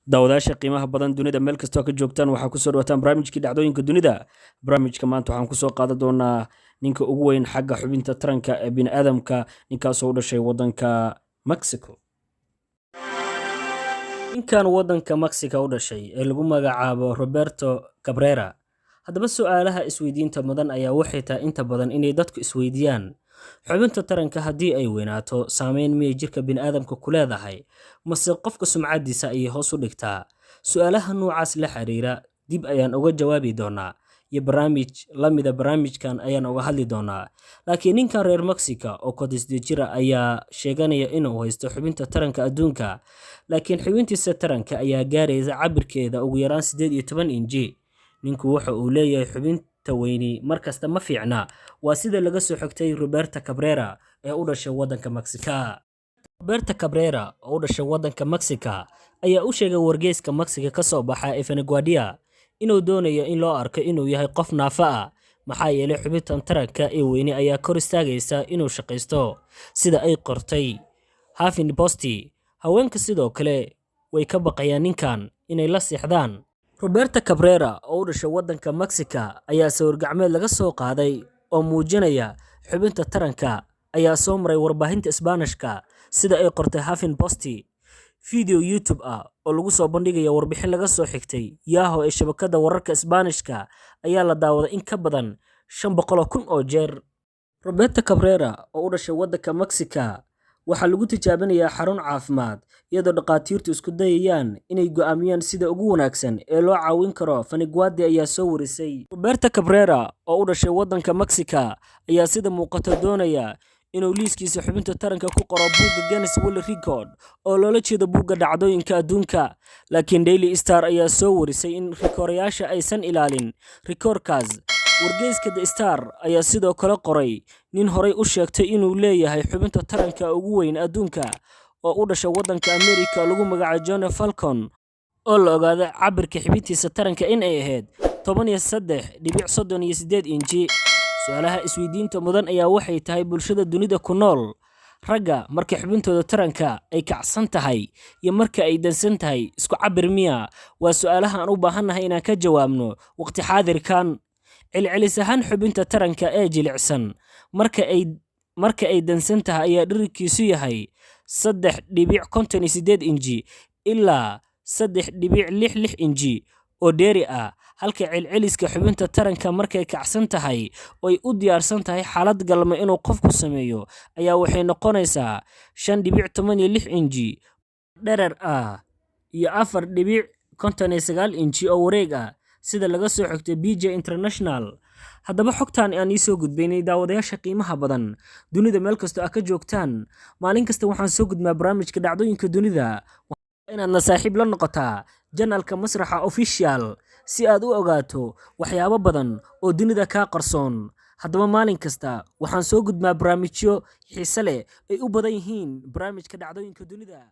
Daawadayaasha qiimaha badan, dunida meel kastoo ka joogtaan, waxaa kusoo dhawaataan barnaamijkii dhacdooyinka dunida. Barnaamijka maanta waxaan kusoo qaadan doonaa ninka ugu weyn xagga xubinta taranka ee bini'aadamka, ninkaasoo u dhashay wadanka Mexico. Ninkan wadanka Mexico u dhashay ee lagu magacaabo Roberto Cabrera. Haddaba, su-aalaha isweydiinta mudan ayaa waxay tahay inta badan inay dadku isweydiiyaan: xubinta taranka haddii ay weynaato, saameyn miyay jirka bini'aadamka ku leedahay, mase qofka sumcadiisa ayay hoos u dhigtaa? Su-aalaha noocaas la xiriira dib ayaan uga jawaabi doonaa iyo barnaamij la mida barnaamijkan ayaan uga hadli doonaa. Laakiin ninkan reer Mexico oo 58 jira ayaa sheeganaya inuu haysto xubinta taranka adduunka, laakiin xubintiisa taranka ayaa gaaraysa cabirkeeda ugu yaraan 18 inji. Ninku waxa uu leeyahay xubinta weyni markasta ma fiicna. Waa sida laga soo xigtay Roberto Cabrera ee u dhashay wadanka Mexica. Roberto Cabrera oo u dhashay wadanka Mexica ayaa u sheegay wargeyska Mexica ka soo baxa ee Vanguardia inuu doonayo in loo arko inuu yahay qof naafo ah, maxaa yeelay xubintan taranka ee weyni ayaa kor istaagaysa inuu shaqaysto, sida ay qortay Huffington Post. Haweenka sidoo kale way ka baqayaan ninkan inay la seexdaan. Roberto Cabrera oo u dhashay wadanka Mexica ayaa sawir gacmeed laga soo qaaday oo muujinaya xubinta taranka ayaa soo maray warbaahinta Isbaanishka, sida ay qortay Huffington Post. Video YouTube ah oo lagu soo bandhigaya warbixin laga soo xigtay Yahoo ee shabakadda wararka Isbaanishka ayaa la daawaday in ka badan 500,000 oo jeer. Roberto Cabrera oo u dhashay wadanka Mexica waxaa lagu tijaabinayaa xarun caafimaad, iyadoo dhakhaatiirtu isku dayayaan inay go'aamiyaan sida ugu wanaagsan ee loo caawin karo, Vanguardia ayaa soo warisay. Roberto Cabrera oo u dhashay wadanka Mexica ayaa sida muuqata doonaya inuu liiskiisa xubinta taranka ku qoro buugga Guinness World Record, oo loola jeedo buugga dhacdooyinka adduunka. Laakiin Daily Star ayaa soo warisay in rikoораyaasha aysan ilaalin rikoorkaas. Wargeyska The Star ayaa sidoo kale qoray nin horay u sheegtay inuu leeyahay xubinta taranka ugu weyn adduunka oo u dhashay waddanka Amerika, lagu magacaabo John Falcon, oo la ogaaday cabirka xubintiisa taranka in ay ahayd 13.38 inji. Su-aalaha isweydiinta mudan ayaa waxay tahay: bulshada dunida ku nool, ragga marka xubintooda taranka ay kacsan tahay iyo marka ay dansan tahay isku cabir miya? Waa su-aalaha aan u baahannahay inaan ka jawaabno waqti xaadirkan. Celcelis ahaan, xubinta taranka ee jilicsan marka ay dansan tahay ayaa dhererkiisu yahay 3.58 inji ilaa 3.66 inji oo dheeri ah, halka celceliska xubinta taranka markay kacsan tahay oo ay u diyaarsan tahay xaalad galmo inuu qofku sameeyo ayaa waxay noqonaysaa 5.16 inji dherer ah iyo 4.59 inji oo wareeg ah, sida laga soo xigtay BJ International. Haddaba, xogtan aan iisoo gudbaynay, daawadayaasha qiimaha badan, dunida meel kastoo aad ka joogtaan, maalin kasta waxaan soo gudmaa barnaamijka dhacdooyinka dunida. Inaadna saaxiib la noqotaa channelka Masraxa Official si aad u ogaato waxyaabo badan oo dunida kaa qarsoon. Haddaba, maalin kasta waxaan soo gudmaa barnaamijyo xiise leh ay u badan yihiin barnaamijka dhacdooyinka dunida.